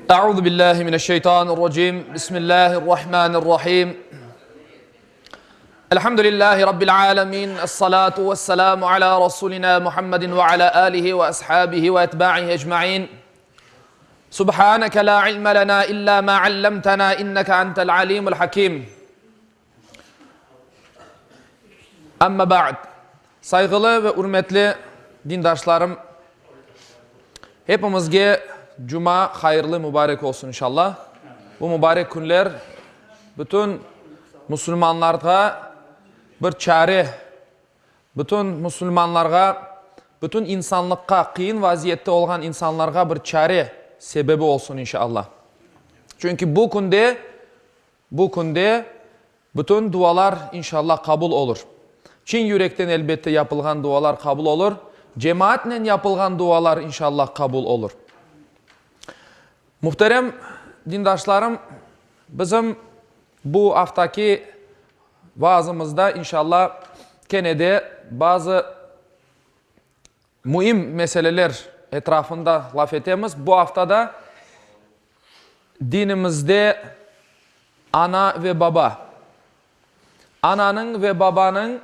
Euzu billahi mineşşeytanirracim. Bismillahirrahmanirrahim. Elhamdülillahi rabbil alamin. Essalatu vesselamu ala rasulina Muhammedin ve ala alihi ve ashabihi ve etba'ihi ecmaîn. Subhaneke la ilme lena illa ma allamtena inneke entel alimul hakim. Amma ba'd. Sayğılı ve ürmetli dindaşlarım, hepimizge cuma hayırlı mübarek olsun inşallah. Bu mübarek künler bütün musulmanlarğa bir çare, bütün musulmanlarğa, bütün insanlıqqa, qıyın vaziyette olğan insanlarğa bir çare sebebi olsun inşallah. Çünki bu künde Bu künde bütün dualar, inşallah, qabul olur. Çin yürekten, elbette, yapılğan dualar qabul olur. Cemaatnen yapılğan dualar, inşallah, qabul olur. Muhterem dindaşlarım, bizim bu aftaki vaazımızda, inşallah, kene de bazı müim meseleler etrafında laf etemiz. Bu afta da Dinimizde ana ve baba, ananıñ ve babanıñ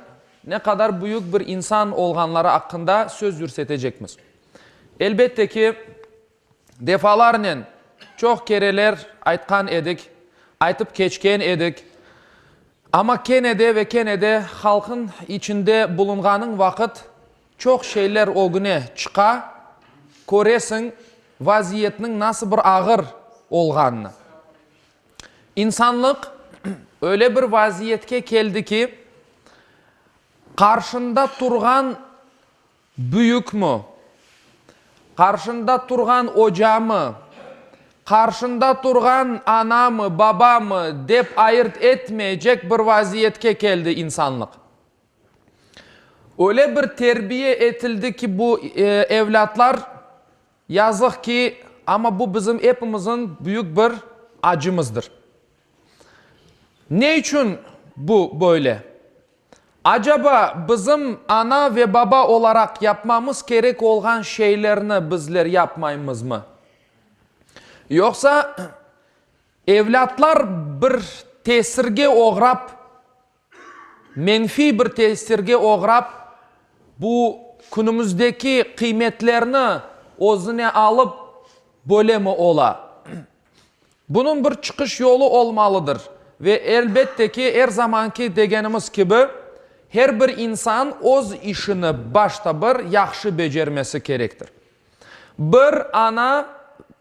ne qadar büyük bir insan olğanları aqqında söz yürsetecekmiz. Elbette ki, defalarnen, çoq kereler aytqan edik, aytıp keçken edik, amma kene de ve kene de halqıñ içinde bulunğanıñ vaqıt Çoq şeyler ögüne çıqa, köresiñ, vaziyetniñ nasıl bir ağır olğanını. İnsanlıq öyle bir vaziyetke keldi ki, qarşında turğan büyükmi, qarşında turğan ocamı, qarşında turğan anamı, babamı dep ayırt etmeycek bir vaziyetke keldi insanlıq. Öyle bir terbiye etildi ki, bu evlâtlar, yazıq ki, amma bu bizim epimizin büyük bir acımızdır. Ne içün bu böyle? Acaba bizim ana ve baba olaraq yapmamız kerek olğan şeylerni bizler yapmaymızmı? Yoqsa evlâtlar bir tesirge oğrap, Menfiy bir tesirge oğrap, bu künümizdeki qıymetlerni özüne alıp, bölemi ola? Bunıñ bir çıqış yolu olmalıdır. Ve elbette ki, er zamanki degenimiz kibi, her bir insan öz işini başta bir yahşı becermesi kerektir. Bir ana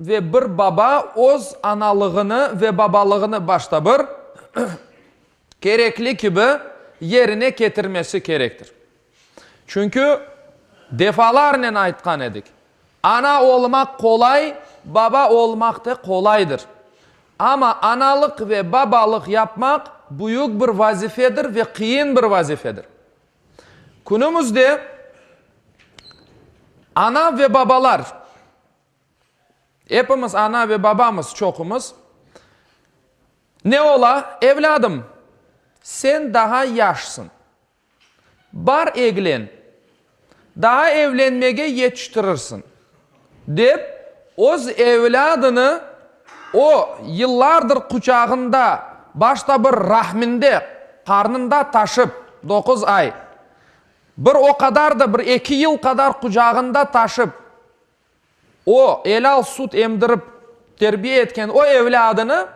ve bir baba öz analığını ve babalığını başta bir kerekli kibi yerine ketirmesi kerektir. Çünki defalarnen aytqan edik, ana olmaq qolay, baba olmaq da qolaydır. Amma analıq ve babalıq yapmaq büyük bir vazifedir ve qıyın bir vazifedir. Künümizde ana ve babalar, epimiz ana ve babamız çoqumız, Ne ola, evlâdım, sen daha yaşsıñ. Bar eglen, daa evlenmege yetiştirirsiñ, dep, öz evlâdını o, yıllardır quçağında, başta bir rahminde, qarnında taşıp, doquz ay, bir o qadar da bir eki yıl qadar qucağında taşıp, O, elâl süt emdirip terbiye etken o evlâdını,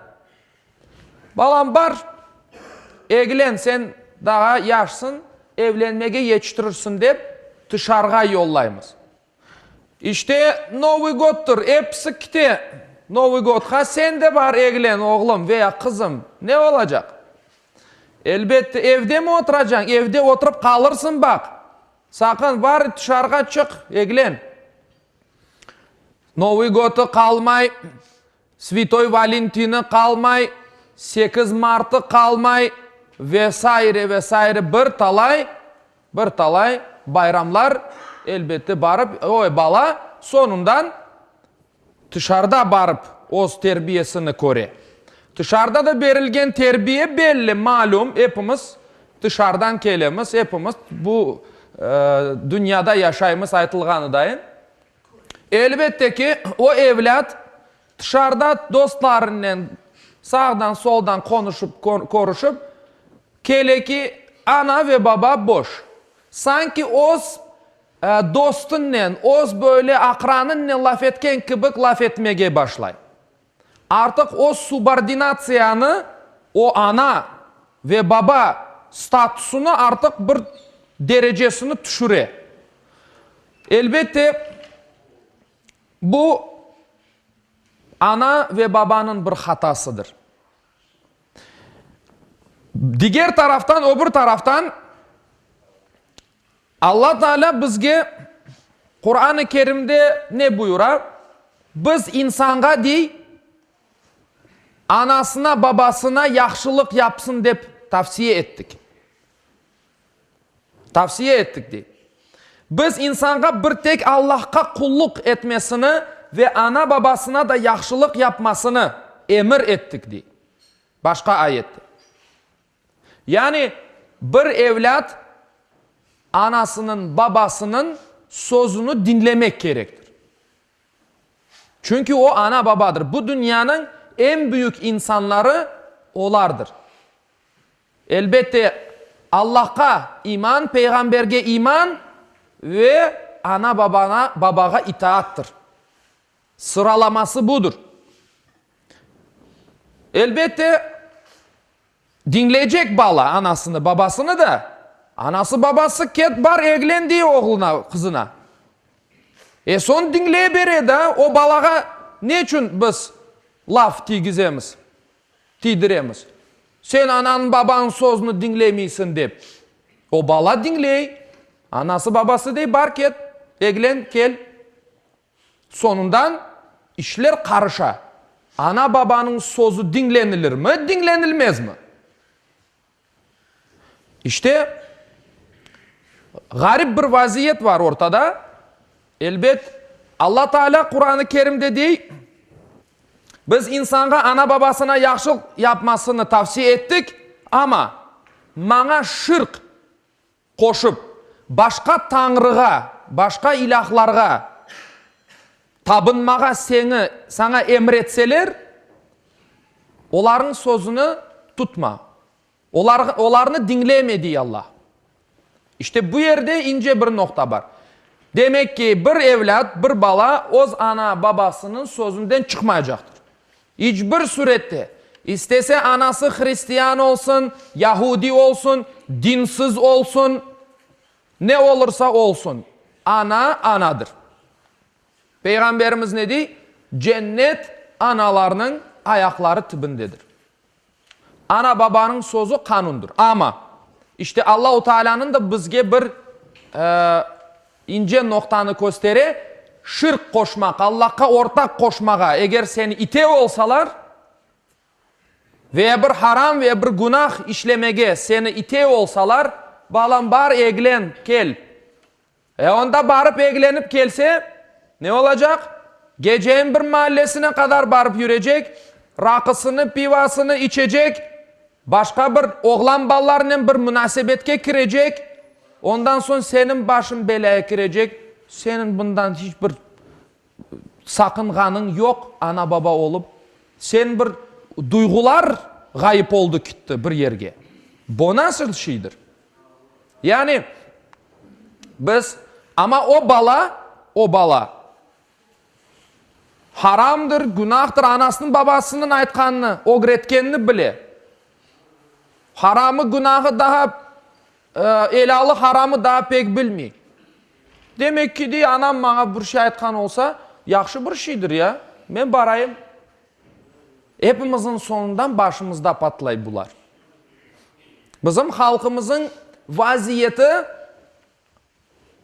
Balam, bar, eglen, sen daa yaşsıñ, evlenmege yetiştirirsiñ dep, tışarğa yollaymız. İşte, Novıy godtır, episi kite Novıy godqa, sen de bar, eglen, oğlum veya qızım, ne olacaq? Elbette, evdemi oturacañ? Evde oturıp qalırsıñ, baq. Saqın, bar, tışarğa çıq, eglen. Novıy godı qalmay, Svitoy Valentini qalmay, 8 Martı qalmay ve saire, ve saire bir talay, bir talay bayramlar, elbette, barıp, o bala soñundan Tışarıda barıp öz terbiyesini köre. Tışarıda da berilgen terbiye belli, malüm, epimiz tışarıdan kelemiz, epimiz bu dünyada yaşaymız aytılğanıdayın. Elbette ki, o evlât. Tışarıda dostlarınen sağdan-soldan qonuşıp, körüşip, kele ki, ana ve baba boş. Sanki öz dostunnen, öz böyle aqranınnen laf etken kibik laf etmege başlay. Artıq o subordinatsiyanı, o ana ve baba statusını artıq bir derecesini tüşüre. Elbette, bu ana ve babanıñ bir hatasıdır. Diger taraftan, öbür taraftan, Alla Teala bizge Quran-ı Kerimde ne buyura? Biz insanğa dey, anasına, babasına yahşılıq yapsın dep tavsiye ettik. Tavsiye ettik dey. Biz insanğa bir tek Allahqa qulluq etmesini ve ana-babasına da yahşılıq yapmasını emir ettik dey. Başqa ayette. Yani bir evlât anasınıñ, babasınıñ sözüni diñlemek kerektir. Çünki o ana-babadır. Bu dünyanıñ eñ büyük insanları olardır. Elbette, Allahqa iman, peyğamberge iman ve ana-babana, babağa itaattır. Sıralaması budır. Elbette, diñleycek bala anasını, babasını da. Anası, babası ket, bar, eglen dey oğluna, qızına. E, soñ diñley bere da, o balağa ne içün biz laf tiygizemiz, tiydiremiz? Sen ananıñ, babanıñ sözüni diñlemeysiñ dep. O bala diñley. Anası, babası dey, bar ket, eglen, kel. Soñundan işler qarışa. Ana-babanıñ sözü diñlenilirmi, diñlenilmezmi? İşte, ğarip bir vaziyet var ortada. Elbet, Alla Taalâ Quran-ı Kerimde dey, Biz insanğa ana-babasına yahşılq yapmasını tavsiye ettik, amma maña şirk qoşıp, başqa tañrığa, başqa ilâhlarğa tabınmağa seni, saña emir etseler, olarnıñ sözüni tutma, olar, olarnı diñleme, dey Allah. İşte bu yerde ince bir noqta bar. Demek ki, bir evlât, bir bala öz ana-babasınıñ sözünden çıqmaycaqtır. İç bir sürette, istese anası hristian olsun, yahudi olsun, dinsiz olsun, ne olursa olsun, ana, anadır. Peyğamberimiz ne dey? Cennet analarnıñ ayaqları tibindedir. Ana-babanıñ sözü qanundır. Amma, işte Allahu Taalânıñ da bizge bir ince noqtanı köstere, şirk qoşmaq, Allahqa ortaq qoşmağa eger seni ite olsalar, veya bir haram veya bir günah işlemege seni ite olsalar, balam, bar, eglen, kel. E, onda barıp eglenip kelse, ne olacaq? Gecenin bir maallesine qadar barıp yürecek, raqısını, pivasını içecek, başqa bir oğlan balalarnen bir munasebetke kirecek, ondan soñ seniñ başıñ belâya kirecek, seniñ bundan hiç bir saqınğanıñ yoq, ana-baba olıp, sen bir duyğular ğayıp oldı kitti bir yerge. Bu nasıl şeydir? Yani, biz, amma o bala, o bala haramdır, günahtır, anasınıñ, babasınıñ aytqanını, ögretkenini bile. Haramı, günahı daha, elalı, haramı daa pek bilmey. Demek ki, dey, anam maña bir şey aytqan olsa, yahşı bir şeydir ya, men barayım. Epimizniñ soñundan başımızda patlay bular. Bizim halqımızıñ vaziyeti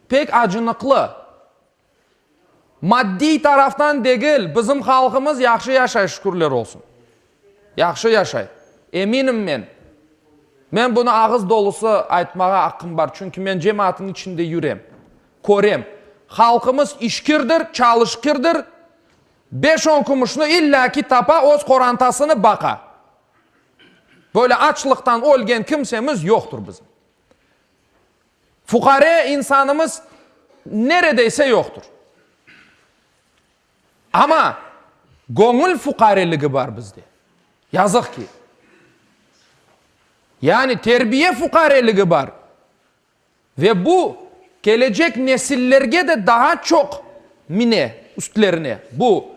pek acınıqlı. Maddiy taraftan degil, bizim halqımız yahşı yaşay, şükürler olsun. Yahşı yaşay. Eminim men. Men bunı ağız dolusı aytmağa aqqım bar, çünki men cemaatnıñ içinde yürem, körem. Halqımız işkirdir, çalışqirdir, Beş-on kümüşni illâ ki tapa, öz qorantasını baqa. Böyle açlıqtan ölgen kimsemiz yoqtur bizim. Fuqare insanımız neredeyse yoqtur. Amma. Göñül fuqareligi bar bizde. Yazıq ki. Yani terbiye fuqareligi bar. Ve bu kelecek nesillerge de daa çoq mine üstlerine. Bu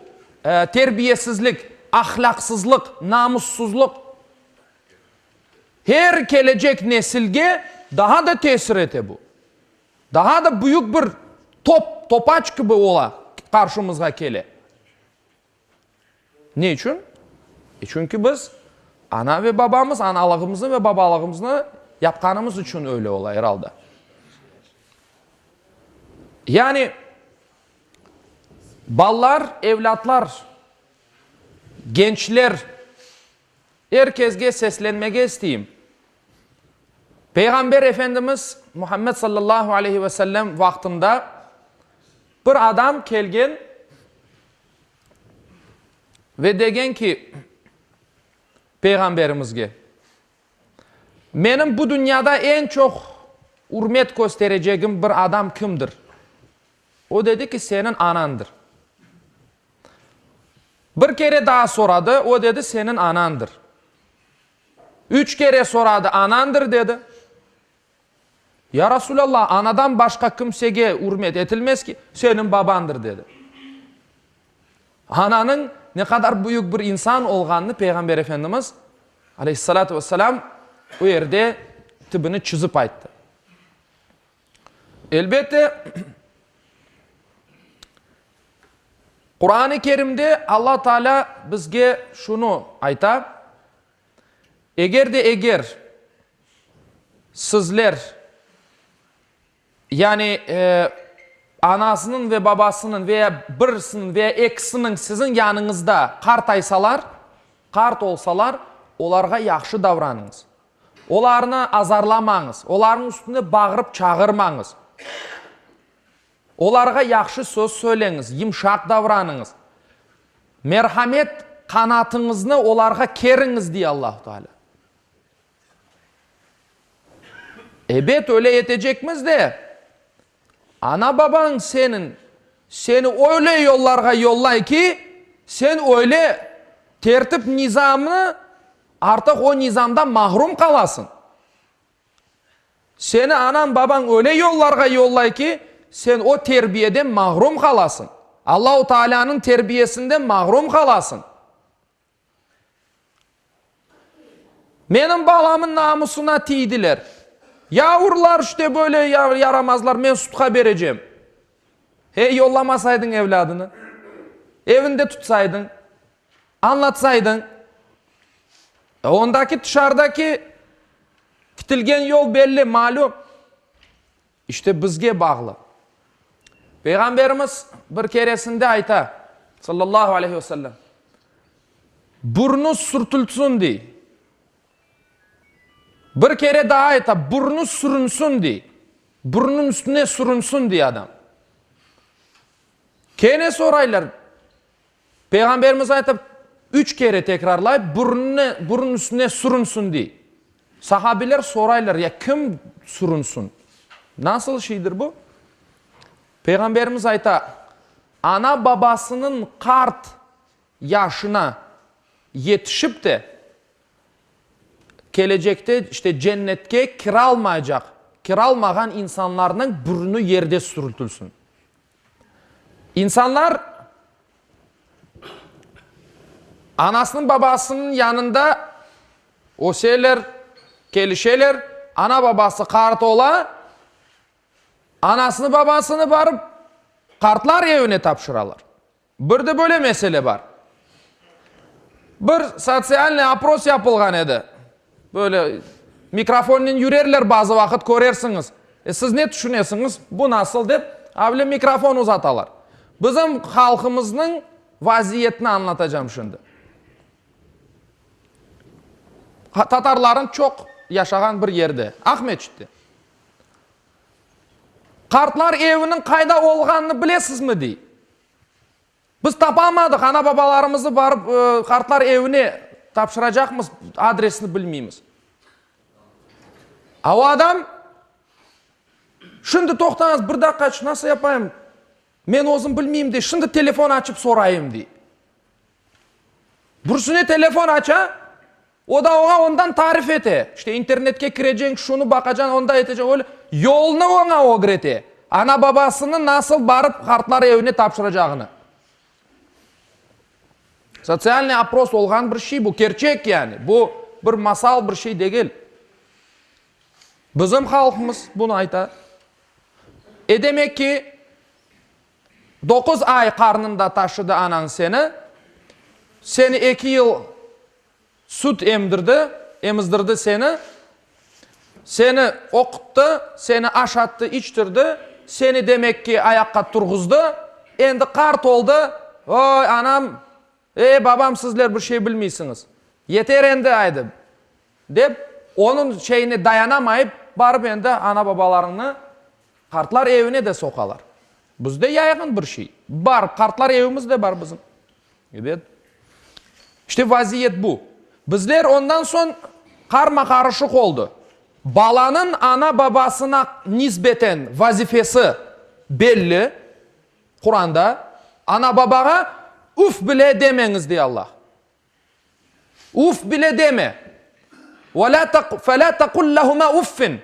terbiyesizlik, ahlâqsızlıq, namussuzlıq her kelecek nesilge daa da tesir ete bu. Daa da büyük bir top, topaç kibi ola, qarşımızğa kele. Ne içün? E çünki biz ana ve babamız, analığımıznı ve babalığımıznı yapqanımız içün öyle ola, er alda. Yani, ballar, evlâtlar, gençler, er kesge seslenmege isteyim. Peyğamber Efendimiz Muhammed sallallahu aleyhi ve sellem vaqtında bir adam kelgen ve degen ki, Peyğamberimizge, Menim bu dünyada eñ çoq ürmet kösterecegim bir adam kimdir? O dedi ki, Seniñ anandır. Bir kere daa soradı, o dedi, Seniñ anandır. Üç kere soradı, Anandır, dedi. Ya Resulallah, anadan başqa kimsege ürmet etilmez ki, seniñ babandır, dedi. Ananıñ ne qadar büyük bir insan olğanını Peyğamber Efendimiz, aleyhissalâtu vesselâm, o yerde tibini çızıp ayttı. Elbette, Quran-ı Kerimde Alla Teala bizge şunı ayta, Eger de eger sizler, yani anasınıñ ve babasınıñ veya birisiniñ veya ekisiniñ siziñ yanıñızda qartaysalar, qart olsalar, olarğa yahşı davranıñız. Olarnı azarlamañız, olarnıñ üstüne bağırıp çağırmañız. Olarğa yahşı söz söyleñiz, yımşaq davranıñız. Merhamet qanatıñıznı olarğa keriñiz, dey Allahu Teala. Ebet, öyle etecekmiz de, ana-babañ seniñ, seni öyle yollarğa yollay ki, sen öyle tertip-nizamnı, artıq o nizamdan mahrum qalasıñ. Seni anañ-babañ öyle yollarğa yollay ki, sen o terbiyeden mahrum qalasıñ. Allahu Taalânıñ terbiyesinden mahrum qalasıñ. Menim balamın namusına tiydiler. Yavurlar işte böyle yaramazlar, men sudqa berecem. Hey, yollamasaydıñ evlâdını, evinde tutsaydıñ, añlatsaydıñ. Ondaki tışarıdaki Kitilgen yol belli, malüm. İşte bizge bağlı. Peyğamberimiz bir keresinde ayta, sallallahu aleyhi ve sellem, Burnu sürtülsün, dey. Bir kere daa ayta, burnu sürünsün, dey. Burnunıñ üstüne sürünsün, dey adam. Kene soraylar, Peyğamberimiz ayta, üç kere tekrarlay, burnuna, burun üstüne sürünsün, dey. Sahabiler soraylar, ya kim sürünsün? Nasıl şeydir bu? Peyğamberimiz ayta, ana-babasınıñ qart yaşına yetişip de, kelecekte işte cennetke kiralmaycaq, kiralmağan insanlarnıñ burnu yerde sürtülsin. İnsanlar anasınıñ, babasınıñ yanında öseler, kelişeler, ana-babası qart ola, anasını, babasını barıp qartlar evine tapşıralar. Bir de böyle mesele bar. Bir sotsialnıy opros yapılğan edi. Böyle mikrofonnen yürerler bazı vaqıt, körersiñiz. E, siz ne tüşünesiñiz, bu nasıl dep, avle mikrofon uzatalar. Bizim halqımıznıñ vaziyetini añlatacam şimdi. Tatarların çoq yaşağan bir yerde, Aqmeçitte. Qartlar eviniñ qayda olğanını bilesizmi, dey. Biz tapamadıq, ana-babalarımıznı barıp qartlar evine tapşıracaqmız, adresini bilmeymiz. A o adam, Şimdi toqtañız, bir daqqaçıq, nasıl yapayım, men özüm bilmeyim, dey, şimdi telefon açıp sorayım, dey. Birisine telefon aça, o da oña ondan tarif ete. İşte internetke kireceñ, şunı baqacañ, onda eteceñ, öyle. Yolnı oña ögrete. Ana-babasını nasıl barıp qartlar evine tapşıracağını. Sotsialnıy opros olğan bir şey bu, kerçek yani. Bu bir masal bir şey degil. Bizim halqımız bunı ayta. E demek ki, doquz ay qarnında taşıdı anañ seni, seni eki yıl süt emdirdi, emizdirdi seni, seni oquttı, seni aşattı, içtirdi, seni demek ki ayaqqa turğuzdı, endi qart oldı, oy, anam, ey, babam sizler bir şey bilmeysiñiz, yeter endi aydı, dep, onıñ şeyine dayanamayıp, barıp endi ana-babalarıñnı qartlar evine de soqalar. Bizde yayğın bir şey. Bar, qartlar evimiz de bar bizim. Ebet. İşte vaziyet bu. Bizler ondan soñ qarma-qarışıq oldı. Balanıñ ana-babasına nisbeten vazifesi belli, Quranda, ana-babağa üf bile demeñiz, dey Allah. Uf bile deme. Ve la fe la tequl lehuma uffin.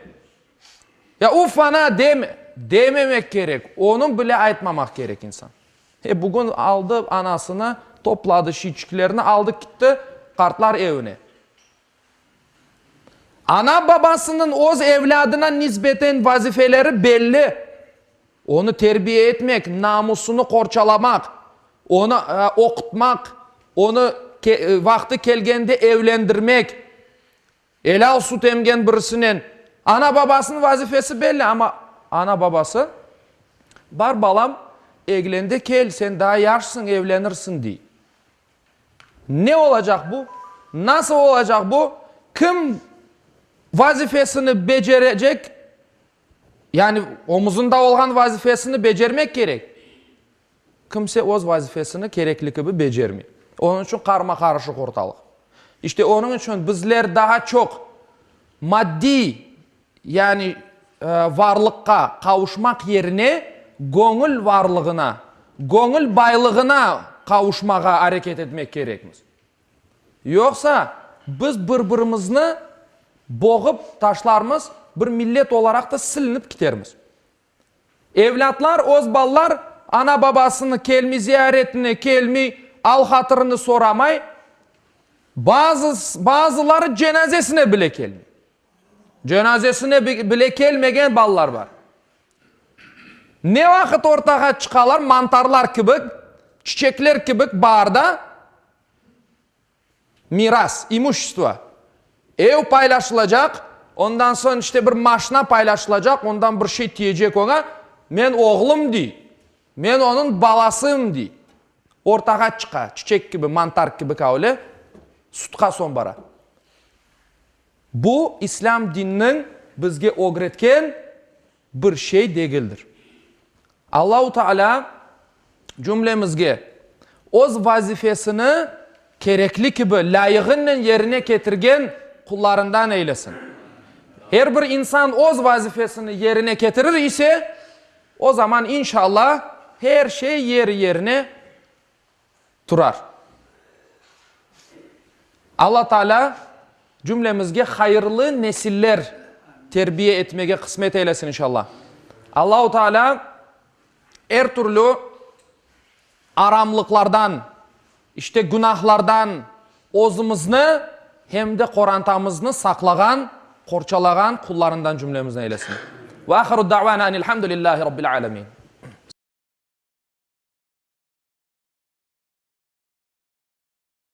Ya uf ana deme, dememek kerek. Onı bile aytmamaq kerek insan. E bugün aldı anasını, topladı şiyçiklerini, aldı kitti qartlar evine. Ana-babasınıñ öz evlâdına nisbeten vazifeleri belli, onı terbiye etmek, namusını qorçalamaq, onı oqutmaq, onı vaqtı kelgende evlendirmek, elâl süt emgen birisinen. Ana-babasınıñ vazifesi belli, amma ana-babası, Bar, balam, eglen de kel, sen daa yaşsıñ, evlenirsiñ, dey. Ne olacaq bu? Nasıl olacaq bu? Kim vazifesini becerecek? Yani omuzında olğan vazifesini becermek kerek. Kimse öz vazifesini kerekli kibi becermey. Onıñ içün qarma-qarışıq ortalıq. İşte onıñ içün bizler daa çoq maddiy Yani varlıqqa qavuşmaq yerine göñül varlığına, göñül baylığına qavuşmağa areket etmek kerekmiz. Yoqsa biz bir-birimizni boğıp taşlarmız, bir millet olaraq da silinip kitermiz. Evlâtlar, öz balalar ana-babasını kelmey ziyaretine, kelmey al-hatırını soramay, bazı, bazıları cenazesine bile kelmey. Cenazesine bile kelmegen balalar bar. Ne vaqıt ortağa çıqalar, mantarlar kibi, çiçekler kibi baarda, miras, imuşestvo, ev paylaşılacaq, ondan soñ işte bir maşna paylaşılacaq, ondan bir şey tiyecek oña, men oğlum dey, men onıñ balasıyım dey. Ortağa çıqa, çiçek kibi, mantar kibi öyle, sutqa soñ bara. Bu, İslâm dininiñ bizge ögretken bir şey degildir. Allahu Teala cümlemizge öz vazifesini kerekli kibi, lâyığınen yerine ketirgen qullarından eylesin. Er bir insan öz vazifesini yerine ketirir ise, o zaman inşallah her şey yeri-yerine turar. Alla Taalâ cümlemizge hayırlı nesiller terbiye etmege qısmet eylesin inşallah. Allahu Taalâ er türlü aramlıqlardan, işte günahlardan özümizni hem de qorantamıznı saqlağan, qorçalağan qullarından cümlemizni eylesin. Ve ahiru da'vana enilhamdülillahi rabbil alemin.